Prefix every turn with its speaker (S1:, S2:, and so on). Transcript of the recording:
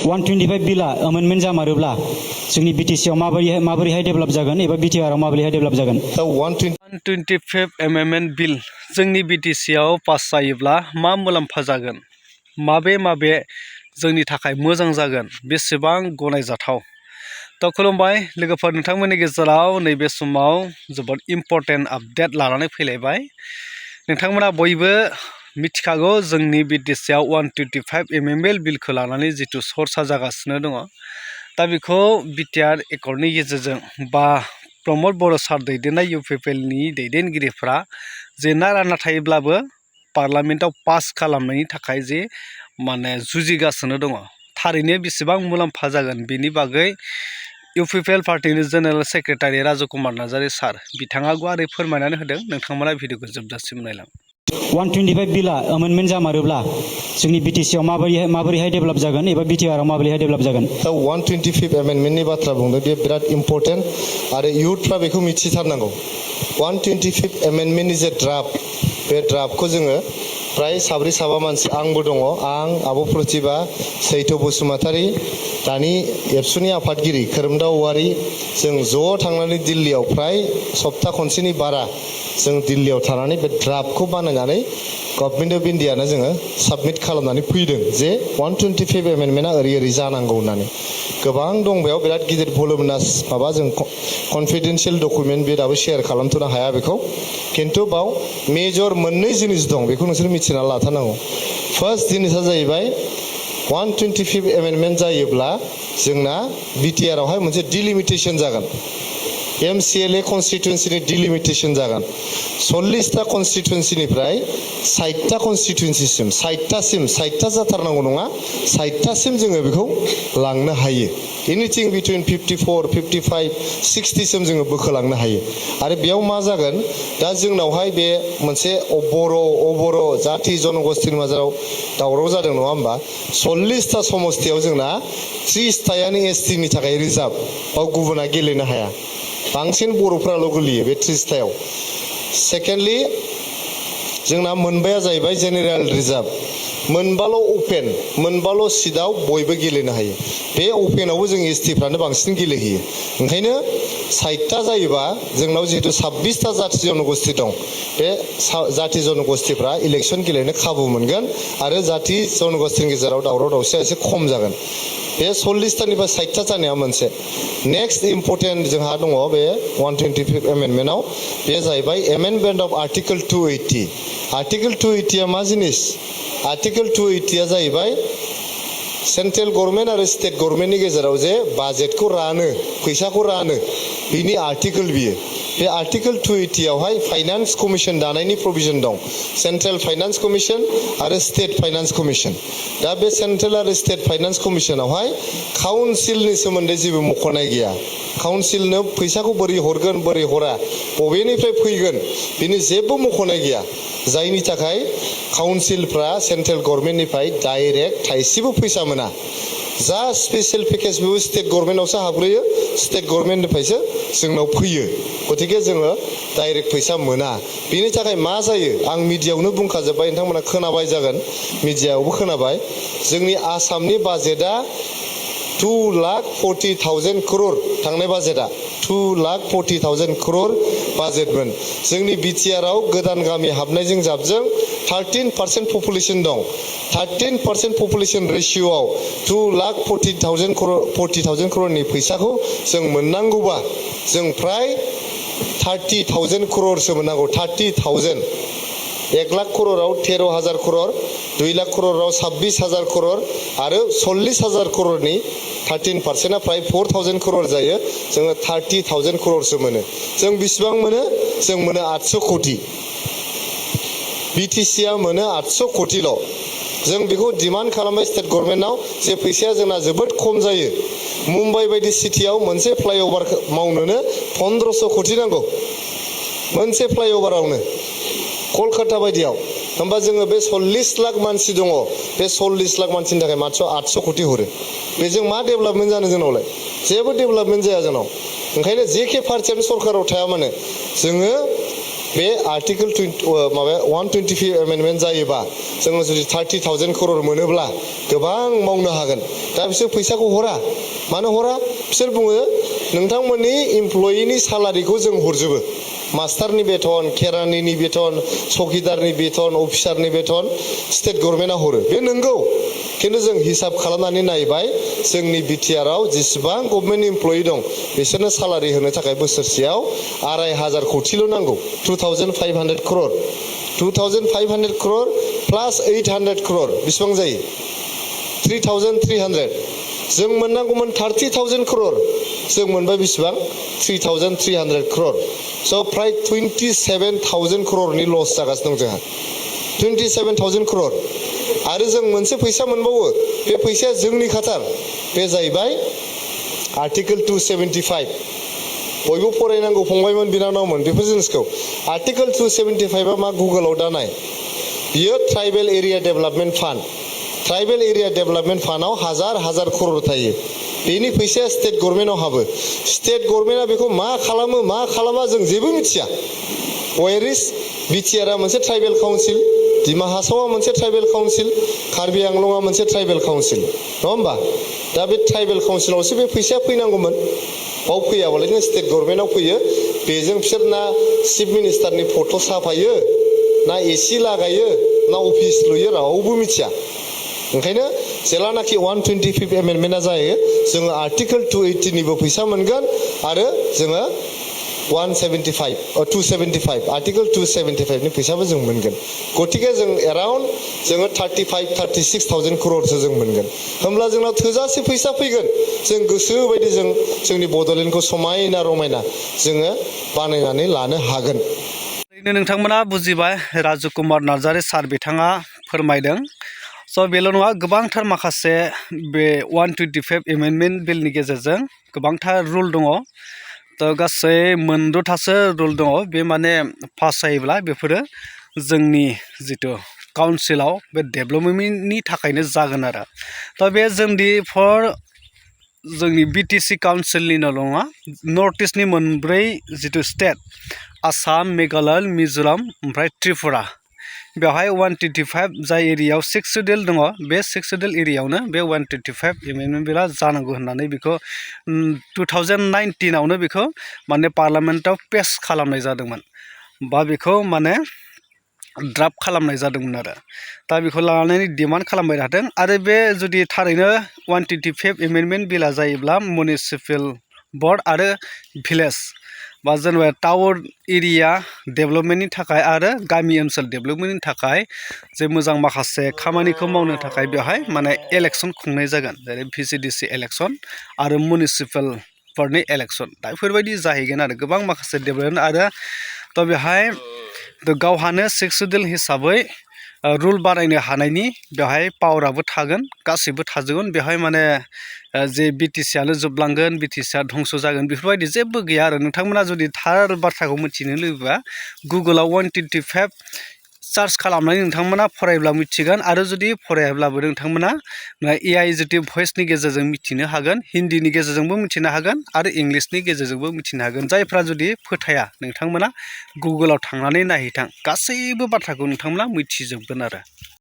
S1: 125 बिला अमेन्डमेन्ट जामारोब्ला जोंनि बिटिसिआव माबोरैहाय डेभेलप जागोन एबा बिटिआरआव माबोरैहाय डेभेलप जागोन?
S2: 125 एमेन्डमेन्ट बिल जोंनि बिटिसिआव पास जायोब्ला मा मुलाम्फा जागोन, माबे जोंनि थाखाय मोजां जागोन, बेसेबां गनायजाथाव? थ' खुलुमबाय लोगोफोर, नोंथांमोननि गेजेराव नैबे समाव जोबोद इम्परटेन्ट आपडेट लानानै फैलायबाय। नोंथांमोना बयबो मिथिखागौ जोंनि बिटिसिआव 125 एमेन्डमेन्ट बिलखौ लानानै जिथु सरसा जागासिनो दङ। दा बेखौ बिटिआर एकर्डनि गेजेरजों बा प्रमद बर' सार दैदेननाय इउपिपिएलनि दैदेनगिरिफ्रा जेंना रानना थायोब्लाबो पार्लामेन्टआव पास खालामनायनि थाखाय जे जुजिगासिनो दङ। थारैनो बेसेबां मुलाम्फा जागोन बेनि बागै इउपिपिएल पार्टिनि जेनेरेल सेक्रेटारि राजु कुमार नार्जारी सार बिथाङा गुवारै फोरमायनानै होदों। नोंथांमोना भिडिअखौ जोबजासिम नायलां।
S1: 125 बिला अमेन्डमेन्ट जामारोब्ला जोंनि बिटिसिआव माबोरैहाय डेभेलप जागोन एबा बिटिआरआव माबोरैहाय डेभेलप जागोन?
S3: 125 एमेन्डमेन्टनि बाथ्रा बुंदों, बे बिराद इम्परटेन्ट आरो इयुथफ्रा बेखौ मिथिथारनांगौ। 125 एमेन्डमेन्टनि जे ड्राफ्ट, बे ड्राफ्टखौ जोङो फ्राय साब्रै साबा मानसि, आंबो दङ, आं आब' प्रतिभा, सैथ' बसुमतारी, दानि एबसुनि आफादगिरि खोरोमदाव औवारी, जों ज' थांनानै दिल्लीयाव फ्राय सप्ता खनसेनि बारा जों दिल्लीयाव थानानै बे ड्राफ्टखौ बानायनानै गभर्नमेन्ट अफ इन्डियानो जोङो साबमिट खालामनानै फैदों जे 125 एमेन्डमेन्टआ ओरै जानांगौ होननानै। गोबां दं बेयाव, बिराद गिदिर भलुमिनास माबा, जों कन्फिडेन्सियेल डकुमेन्ट बे दाबो शेयार खालामथ'नो हाया बेखौ। खिन्थु बाव मेजर मोननै जिनिस दं, बेखौ नोंसोर मिथिना लाथारनांगौ। फार्स्ट जिनिसा जाहैबाय 125 एमेन्डमेन्ट जायोब्ला जोंना बिटिआरआवहाय मोनसे डिलिमिटेसन जागोन। MCLA कन्स्टिटुवेन्सिनि डिलिमिटेसन जागोन। 40टा कन्स्टिटुवेन्सिनिफ्राय 60टा कन्स्टिटुवेन्सिसिम, 60टा जाथारनांगौ नङा, 60टासिम जोङो बेखौ लांनो हायो। एनिथिं बिटुइन 54, 55, 60सिम जोङो बोखोलांनो हायो। आरो बेयाव मा जागोन, दा जोंनावहाय बे मोनसे अबर' जाथि जनगोष्ठीनि माजाराव दावराव जादों नङा होमबा? 40टा समस्थियाव जोंना 30टायानो STनि थाखाय रिजार्भ, बाव गुबुना गेलेनो हाया। बांसिन बर'फ्राल' गोलैयो बे 30टायाव। सेकेन्डलि जोंना मोनबाया जाहैबाय जेनेरेल रिजार्भ, मोनबाल' अपेन, मोनबाल' सिटआव बयबो गेलेनो हायो। बे अपेनावबो जों STफ्रानो बांसिन गेलेहैयो। ओंखायनो 60टा जायोबा जोंनाव जिहेतु 26टा जाथि जनगोष्ठी दं, बे जाथि जनगोष्ठीफ्रा इलेक्सन गेलेनो खाबु मोनगोन आरो जाथि जनगोष्ठीनि गेजेराव दावराव दावसिया एसे खम जागोन। बे 40टानिफ्राय 60टा जानाया मोनसे। नेक्स्ट इम्परटेन्ट जोंहा दङ बे 125 एमेन्डमेन्टआव, बे जाहैबाय एमेन्डमेन्ट अफ आर्टिकल 280। आर्टिकल 280आ मा जिनिस? आर्टिकल 280आ जाहैबाय सेन्ट्रेल गभर्नमेन्ट आरो स्टेट गभर्नमेन्टनि गेजेराव जे बाजेटखौ रानो, फैसाखौ रानो, बिनि आर्टिकल बियो। बे आर्टिकल 280आवहाय फाइनान्स कमिसन दानायनि प्रभिजन दं। सेन्ट्रेल फाइनान्स कमिसन आरो स्टेट फाइनान्स कमिसन। दा बे सेन्ट्रेल आरो स्टेट फाइनान्स कमिसनावहाय काउन्सिलनि सोमोन्दै जेबो मख'नाय गैया। काउन्सिलनो फैसाखौ बोरै हरगोन, बोरै हरा, बबेनिफ्राय फैगोन, बिनि जेबो मख'नाय गैया। जायनि थाखाय काउन्सिलफ्रा सेन्ट्रेल गभर्नमेन्टनिफ्राय डाइरेक्ट थाइसेबो फैसा मोना। जा स्पेसियेल पेकेज बेबो स्टेट गभर्नमेन्टआवसो हाबग्रोयो, स्टेट गभर्नमेन्टनिफ्रायसो जोंनाव फैयो। गतिके जोङो डाइरेक्ट फैसा मोना। बिनि थाखाय मा जायो, आं मिडियायावनो बुंखाजोब्बाय, नोंथांमोना खोनाबाय जागोन, मिडियायावबो खोनाबाय, जोंनि आसामनि बाजेटआ 2,40,000 crore, थांनाय बाजेटआ 2,40,000 crore बाजेटमोन। जोंनि बिटिआरआव गोदान गामि हाबनायजों जाबजों 13% पपुलेसन दं। 13% पपुलेसन रेशिय'आव 2,40,000 crore फैसाखौ जों मोननांगौबा जों फ्राय 30,000 crore मोननांगौ। 30,000, 1 लाख करोड़आव 13,000 crore, 2 लाख करोड़आव 26,000 crore आरो 40,000 crore 13%आ फ्राय 4,000 crore जायो। जोङो 30,000 crore मोनो। जों बेसेबां मोनो? जों मोनो 800 कोटि। बिटिसिआ मोनो 800 कोटिल'। जों बेखौ डिमान्ड खालामबाय स्टेट गभर्नमेन्टआव जे फैसाया जोंना जोबोद खम जायो। मुम्बाइ बायदि सिटियाव मोनसे फ्लाइअभार मावनोनो 1500 कोटि नांगौ, मोनसे फ्लाइअभारावनो। कलकाता बायदियाव होमबा जोङो बे 40 लाख मानसि दङ, बे 40 लाख मानसिनि थाखाय मात्र 800 कोटि हरो। बेजों मा डेभेलपमेन्ट जानो जोंनावलाय? जेबो डेभेलपमेन्ट जाया जोंनाव। ओंखायनो जेखे पार्टियानो सरकाराव थाया मानो जोङो बे आर्टिकल 125 एमेन्डमेन्ट जायोबा जोङो जुदि 30,000 crore मोनोब्ला गोबां मावनो हागोन। दा बिसोर फैसाखौ हरा मानो हरा बिसोर बुङो नोंथांमोननि इमप्लयिनि सालारिखौ जों हरजोबो मास्टारनि बेथन केरानिनि बेथन चौकिदारनि बेथन अफिसारनि बेथन स्टेट गभर्नमेन्टआ हरो बे नंगौ खिन्थु जों हिसाब खालामनानै नायबाय जोंनि बिटिआरआव जेसेबां गभर्नमेन्ट इमप्लयि दं बिसोरनो सालारि होनो थाखाय बोसोरसेयाव 2,500 कोटिल' नांगौ 2,500 crore 2,500 crore प्लास 800 crore बेसेबां जायो 3,300 जों मोननांगौमोन 30,000 crore जों मोनबाय बेसेबां 3,300 crore स' फ्राय 27,000 crore नि लस जागासिनो दं जोंहा 27,000 crore आरो जों मोनसे फैसा मोनबावो बे फैसाया जोंनि खाथार बे जाहैबाय आर्टिकल 275 बयबो फरायनांगौ फंबायमोन बिनानावमोन बेफोर जिनिसखौ आर्टिकल 275 आ मा गुगोलाव दा नाय बियो tribal area development fund tribal area development फान्डआव हाजार crore थायो बेनि फैसाया स्टेट गभर्नमेन्टआव हाबो स्टेट गभर्नमेन्टआ बेखौ मा खालामा जों जेबो मिथिया वेरिस बिटिआरआ मोनसे ट्राइबेल काउन्सिल दिमा हासावआ मोनसे ट्राइबेल काउन्सिल कार्बि आंलंआ मोनसे ट्राइबेल काउन्सिल नङा होमबा दा बे ट्राइबेल काउन्सिलावसो बे फैसाया फैनांगौमोन बाव फैयाबालायनो स्टेट गभर्नमेन्टआव फैयो बेजों बिसोर ना चिफ मिनिस्टारनि फट' साफायो ना एसि लागायो ना अफिस लुयो रावबो मिथिया ओंखायनो जेलानाखि 125 एमेन्डमेन्टआ जायो जोङो आर्टिकल 280 निबो फैसा मोनगोन आरो जोङो 275 आर्टिकल 275 नि फैसाबो जों मोनगोन गतिके जों एराउन्ड जोङो 36,000 crore जों मोनगोन होमब्ला जोंनाव थोजासे फैसा फैगोन जों गोसो बायदि जों जोंनि बड'लेण्डखौ समायना रमायना जोङो बानायनानै लानो हागोन
S2: ओरैनो नोंथांमोना बुजिबाय राजु कुमार नार्जारी सार बिथाङा फोरमायदों स' बेल' नङा गोबांथार माखासे बे 125 एमेन्डमेन्ट बिलनि गेजेरजों गोबांथार रुल दङ थ' गासै 8थासो रुल दङ बे माने पास जायोब्ला बेफोरो जोंनि जिथु काउन्सिलाव बे डेभेलपमेन्टनि थाखायनो जागोन आरो थ' बे जोंनि बिटिसि काउन्सिलनिल' नङा नर्थ इस्टनि मोनब्रै जिथु स्टेट आसाम मेघालय मिज'राम ओमफ्राय त्रिपुरा बेवहाय 125 जाय एरियायाव 6 शिड्युल दङ बे 6 शिड्युल एरियायावनो बे 125 एमेन्डमेन्ट बिला जानांगौ होननानै बेखौ 2019 आवनो बेखौ माने पार्लामेन्टआव पेस खालामनाय जादोंमोन बा बेखौ माने ड्राफ्ट खालामनाय जादोंमोन आरो दा बेखौ लानानै डिमान्ड खालामबाय थादों आरो बे जुदि थारैनो 125 एमेन्डमेन्ट बिला जायोब्ला मिउनिसिपेल बर्ड आरो भिलेज बा जेनेबा टाउन एरिया डेभेलपमेन्टनि थाखाय आरो गामि ओनसोल डेभेलपमेन्टनि थाखाय जे मोजां माखासे खामानिखौ मावनो थाखाय बेवहाय माने इलेक्सन खुंनाय जागोन जेरै VCDC इलेक्सन आरो मिउनिसिपेल बर्डनि इलेक्सन दा बेफोरबायदि जाहैगोन आरो गोबां माखासे डेभेलपमेन्ट आरो थ' बेवहाय गावहानो 6 शिड्युल हिसाबै रुल बानायनो हानायनि बेवहाय पावाराबो थागोन गासैबो थाजोबगोन बेवहाय माने जे बिटिसिआनो जोबलांगोन बिटिसिआ धंस जागोन बेफोरबायदि जेबो गैया आरो नोंथांमोना जुदि थार बाथ्राखौ मिथिनो लुबैबा गुगोलाव 125 सार्च खालामनानै नोंथांमोना फरायब्ला मिथिगोन आरो जुदि फरायाब्लाबो नोंथांमोना AI जितु भइसनि गेजेरजों मिथिनो हागोन हिन्दीनि गेजेरजोंबो मिथिनो हागोन आरो इंलिसनि गेजेरजोंबो मिथिनो हागोन जायफ्रा जुदि फोथाया नोंथांमोना गुगोलाव थांनानै नायहैथां गासैबो बाथ्राखौ नोंथांमोना मिथिजोबगोन आरो